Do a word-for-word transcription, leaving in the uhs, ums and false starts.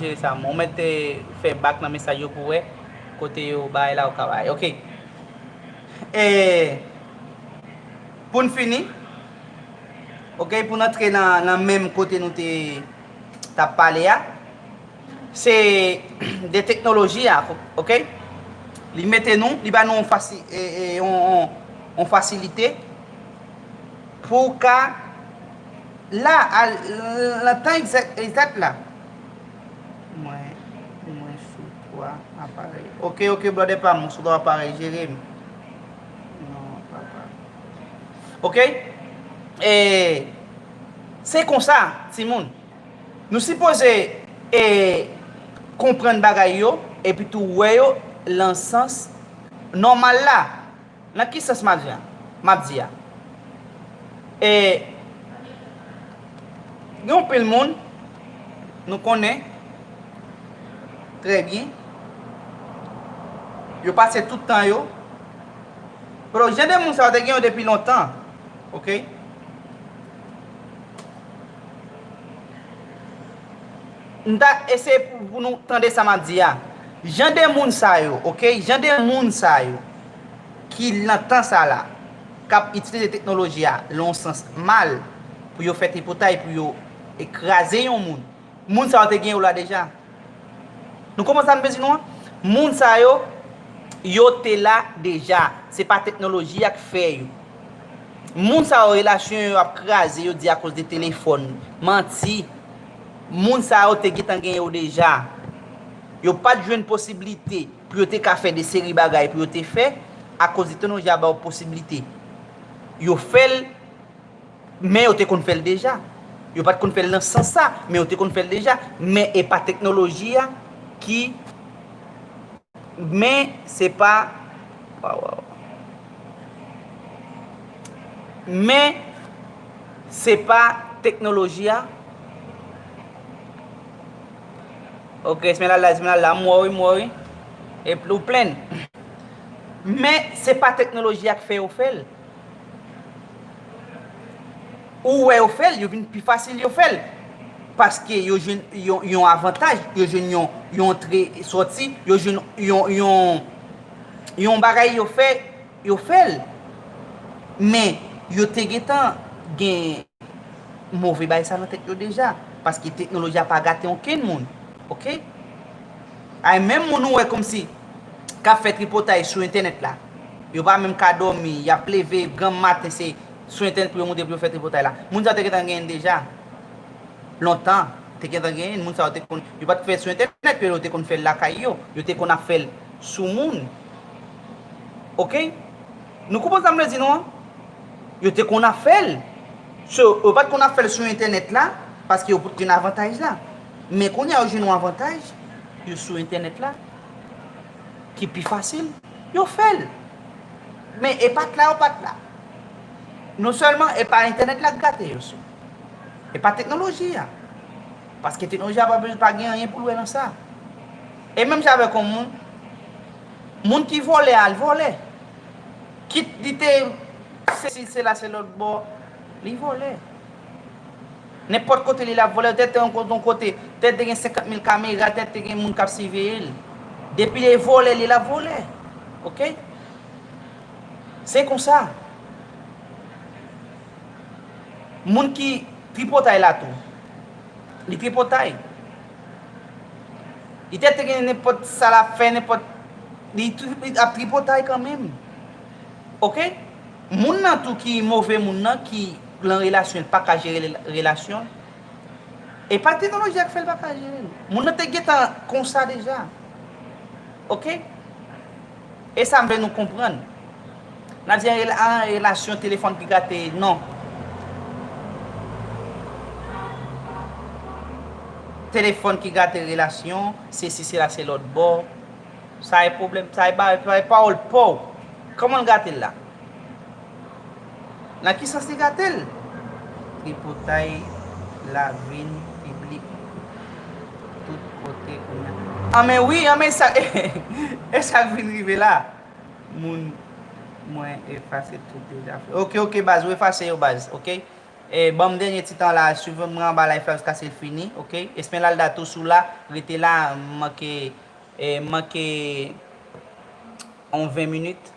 jere sa. Mwen mèt fè bak nan mesaj yo pou wè kote yo bay la ou ka bay. Ok. E pou n fini, ok, pou n antre nan, nan menm kote nou te t ap pale a, se de teknoloji a, ok? Li mete nou, li ba nou yon fasi, e, e, yon, yon, yon fasilite pou w ka la, al, nan tan egzak, egzak la. Mwen, mwen sou twa aparèy. Ok, ok, brother pa m, ou sou twa aparèy, jere m. Non, papa. Ok? E se konsa, timoun. Nou sipoze, e, konprann bagay yo, epi tou wè yo lan sans nòmal la. Nan ki sans m ap di a? M ap di a. E, gen yon pil moun, nou konnen trè byen, yo pase tout tan yo. Pero jan de moun sa yo te gen yo depi lontan. Ok? M ta eseye pou, pou nou tande sa m ap di a. Jan de moun sa yo, ok? Jan de moun sa yo ki nan tan sa la, k ap itilize teknoloji a lan yon sans mal pou yo fè tripotay, pou yo kraze yon moun. Moun sa yo te gen yo la deja. Nou konprann sa m vle di nou an? Moun sa yo, yo te la deja. Se pa teknoloji a k fè yo. Moun sa yo, relasyon yo ap kraze, yo di akoz de telefòn, manti. Moun sa yo te gentan gen yo deja. Yo pa t jwenn posiblite pou yo te ka fè de seri bagay pou yo te fè, akoz de teknoloji a ba yo posiblite. Yo fè l, men yo te konn fè l deja. Yo pa t konn fè l nan sans sa, men yo te konn fè l deja. Men e pa teknoloji a ki, men se pa, waw, waw. Men se pa teknoloji a. Ok, Esmeralda, Esmeralda, m wè wi, m wè wi. E ou plenn. Men se pa teknoloji a k fè yo fè l. Ou wè yo fè l, yo vin pi fasil yo fè l. Paske yo jwenn yon, yon avantaj, yo jwenn yon, yon antre sòti, yo jwenn yon, yon, yon bagay yo fè, yo fè l. Men yo te gentan gen move bagay sa nan tèt yo deja. Paske teknoloji a pa gate okenn moun. Ok? Ay, menm moun ou wè kòmsi k ap fè tripotay sou entènèt la, yo pa menm ka dòmi, y ap leve granm maten, se sou entènèt pou yo moute pou yo fè tripotay la. Moun sa yo te gentan genyen l deja. Lontan, te gentan genyen l, moun sa yo te konn, yo pa t fè l sou entènèt, yo te konn fè l lakay yo, yo te konn ap fè l sou moun. Ok? Nou konprann sa m vle di nou an? Yo te konn ap fè l. So, yo pa t konn ap fè l sou entènèt la, paske yo pot jwenn avantaj la. Men kounye a yo jwenn yon avantaj, yo sou entènèt la, ki pi fasil, yo fè l. Men e pa t la, yo pa t la. Non sèlman e pa entènèt la k gate yo, so. E pa teknoloji a. Paske teknoloji a pa, pa gen anyen pou l wè nan sa. E menm jan avèk yon moun, moun ki vòlè a, l vòlè. Kit li te sesi, sela, se lòt bò, li vòlè. Nenpòt kote li, l ap vòlè, tèt te yon kote, yon kote, tèt te gen senkant mil kamera, tèt te gen moun k ap siveye l. Depi li vòlè, li l ap vòlè. Ok? Se konsa. Moun ki tripotay la tou, li tripotay. Li te, te gen nenpòt sa l ap fè, nenpòt, li, tri- li ap tripotay kanmenm. Ok? Moun nan tou ki move moun nan, ki lan relasyon, li pa ka jere rela- relasyon l. E pa teknoloji a k fè l pa ka jere l. Moun nan te gentan konsa deja. Ok? E sa m vle nou konprann. N ap di an rela- an relasyon telefòn ki gate, non. Telefòn ki gate relasyon, se si, se la, se lòt bò. Sa e pwoblèm, sa e ba- sa e pawòl pa w. Kòman l gate l la? Nan ki sans li gate l? Tripotay la vin piblik tout kote kounye a. Anmen wi, anmen sa, e sa k vin rive la. Moun, mwen efase tout deja. Ok, ok, baz, ou efase yo, baz, ok? E, ban m dènye ti tan la, swiv mwen anba live la jiskaske l fini, ok? Esmeralda tou sou la, rete la, m manke, e, m manke yon ven minit.